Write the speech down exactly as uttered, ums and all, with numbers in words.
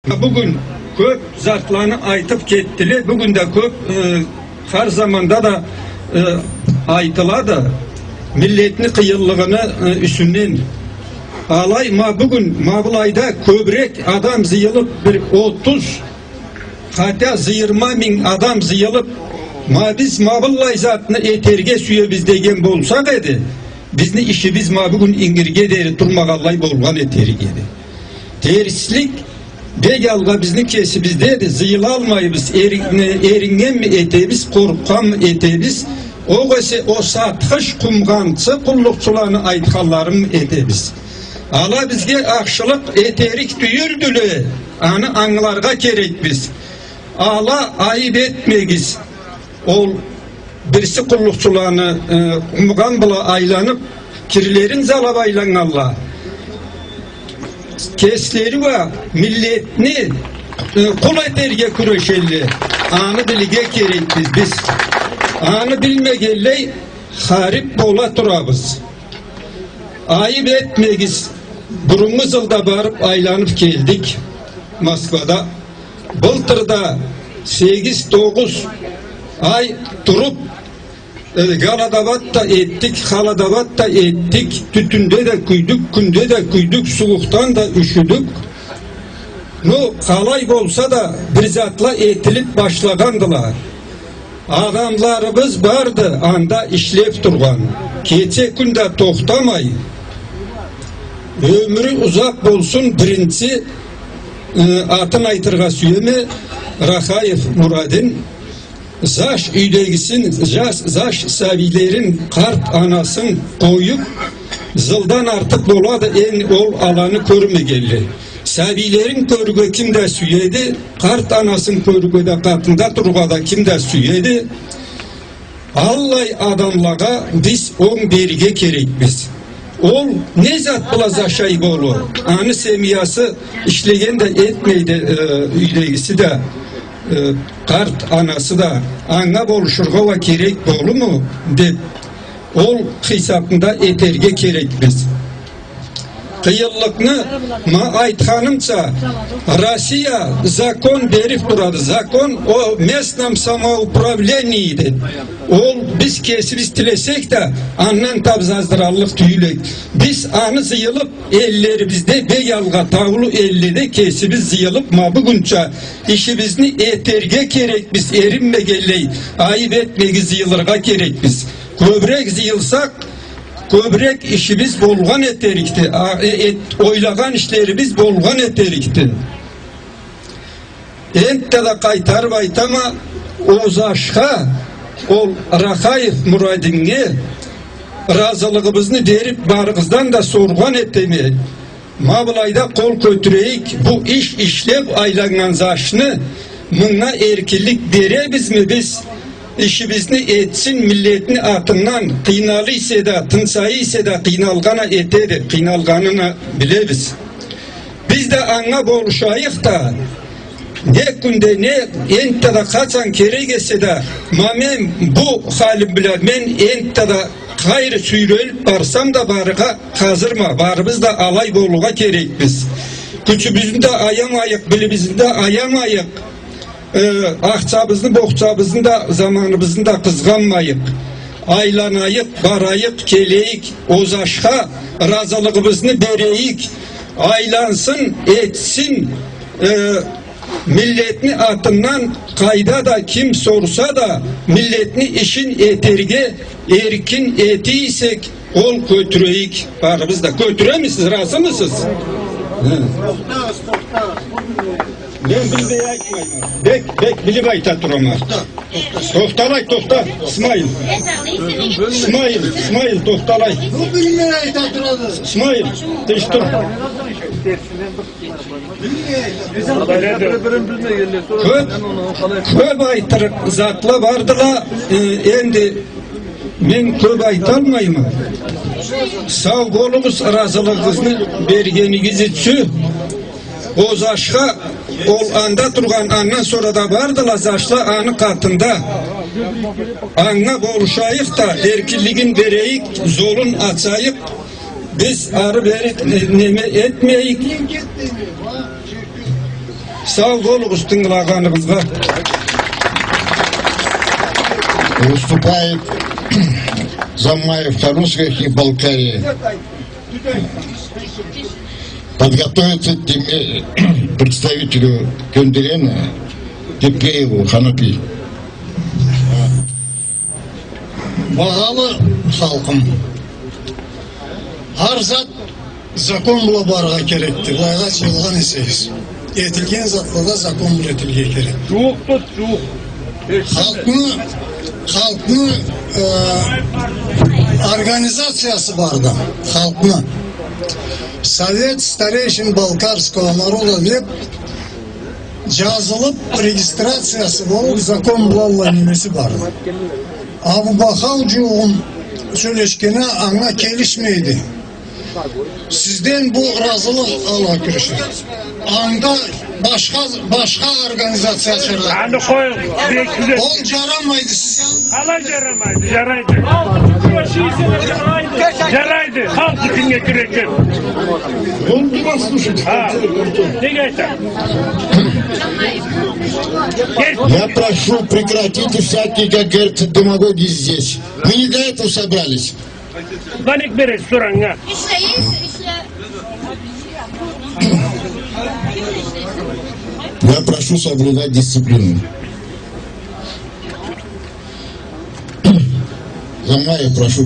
Бюгюн кёп затланы айтып кетдиле. Бюгюн да кёп, э, хар заманда да, э, айтылады. Миллетни къыйынлыгъыны, э, юсюнден. Алай ма бюгюн, ма былайда кёбюрек адам зыйылып, бир отуз, хотя зыйырма минг адам зыйылып, ма биз ма быллай затны этерге сюебиз деген болсакъ эди, бизни ишибиз ма бюгюн ингирге дери турмагъанлай болгъан этерик эди. Терслик бек алгъа бизни кесибиздеди, зыйылалмайбыз, ери-, эриннгенми этебиз, къоркъгъанмы этебиз, огъесе о сатхыч къумгъанчы къуллукъчуланы айтханларынмы этебиз. Ала бизге ахшылыкъ этерик тюйюлдюле, аны ангыларгъа керекбиз. Ала айып этмегиз. Ол бириси къуллукъчуланы, э, къумгъан бла айланып, кирлерин залап айланнганла. Кеслери уа миллетни, э, къул этерге кюрешелле. Аны билирге керекбиз биз. Аны билмегенлей харип бола турабыз. Айып этмегиз. Буруннгу зылда барып айланып келдик Москвада. Былтыр да сегиз-тогъуз ай туруп, э, голодовать да этдик, холодовать да этдик, тютюнде да кюйдюк, кюнде да кюйдюк, сууукъдан да юшюдюк. Ну, къалай болса да, бир затла этилип башлагъандыла. Адамларыбыз барды анда ишлеп тургъан. Кече-кюн да тохтамай. Ёмюрю узакъ болсун, биринчи, э, атын айтыргъа сюеме, Рахаев Мурадин. Заш юйдегисин, заш, заш сабийлерин, къарт анасын къоюп, зылдан артыкъ болады, энди ол аланы кёрмегенле. Сабийлерин кёрюрге ким да сюеди, къарт анасын кёрюрге да, къатында турургъа да ким да сюеди. Аллай адамлагъа биз онг берирге керекбиз. Ол не зат бла зашай болур? Аны семьясы ишлеген да этмейди, э, юйдегиси да, э, къарт анасы да. Анга болушургъа уа керек болурму деп, ол хисапны да этерге керекбиз. Къыйынлыкъны, ма айтханымча, Россия закон берип турады. Закон о местном самоуправлении деп. Ол биз кесибиз тилесек да, андан табзаздыраллыкъ тюйюлек. Биз аны зыйылып, эллерибизде, бек алгъа таулу элледе кесибиз зыйылып, ма бюгюнча ишибизни этерге керекбиз, эринмегенлей, айып этмегиз, зыйылыргъа керекбиз. Кёбюрек зыйылсакъ, кёбюрек ишибиз болгъан этерикди, а, э, эт-, ойлагъан ишлерибиз болгъан этерикди. Энтта да къайтарып айтама, о зашха, ол Рахаев Мурадиннге ыразылыгъыбызны берип, барыгъыздан да соргъан этеме. Ма былайда къол кётюрейик, бу иш ишлеп айланнган зашны, мынга эркинлик беребизми биз? Ишибизни этсин миллетни атындан, къыйнала эсе да, тынчая эсе да, къыйналгъан а этеди, къыйналгъанын а билебиз. Биз да анга болушайыкъ да, не кюнде, не энтта да, къачан керек эсе да, ма мен бу халим бла, мен энтта да къайры сюйрелип барсам да, барыргъа хазырма, барыбыз да алай болургъа керекбиз. Кючюбюзню да аямайыкъ, билимибизни да аямайыкъ. Э, ахчабызны, бохчабызны да, заманыбызны да къызгъанмайыкъ. Айланайыкъ, барайыкъ, келейик, о зашха ыразылыгъыбызны берейик. Айлансын, этсин, э, миллетни атындан къайда да ким сорса да, миллетни ишин этерге эркин эте эсек, къол кётюрейик, барыбыз да. Кётюремисиз, ыразымысыз? Хы. Мен билмей айтмайма. Бек, бек билип айта турама. Тохталай, тохта, Исмаил. Исмаил, Исмаил, тохталай. Бу билмей айта турады. Исмаил, тынч тур. Кёп, кёп айтырыкъ затла бардыла, э, энди мен кёп айталмайма. Сау болугъуз, ыразылыгъыгъызны бергенигиз ючюн. О зашха, ол анда тургъан, андан сора да бардыла зашла аны къатында. Анга болушайыкъ да, эркинлигин берейик, золун ачайыкъ. Биз ары-бери не-, неме этмейик. Сау болугъуз тынгылагъаныгъызгъа. Выступает Замаев Харус, Верхней Балкарии. Подготовиться теме-, представителю Кёндерена Тепееву Ханапи. Багъалы халкъым, хар зат закон бла барыргъа керекди, былайгъа джыйылгъан эсегиз. Этилген затла да закон бла этилирге керек. Джууукъду, джууукъ. Халкъны, халкъны, э, организациясы барды, халкъны. Совет старейшин балкарского народа деб джазылыб, регистрациясы болуб, закон бла немеси барды. Абу Бахау джууукъ сёлешгени анга келишмейди. Сизден бу разылыкъ алыргъа кюрешеди. Анда башха, башха организация ачарла. Аны къой, бек тюзет. Ол джарамайды, сиз... Къалай джарамайды? Джарайды. Джарайды. Халкъ ючюннге кюрешеди. Ха. Неге айта? Я прошу, прекратите всякие, как говорится, демагогии здесь. Мы не для этого собрались. Баник береси, сорангъа. Я прошу соблюдать дисциплину. Замаев, прошу.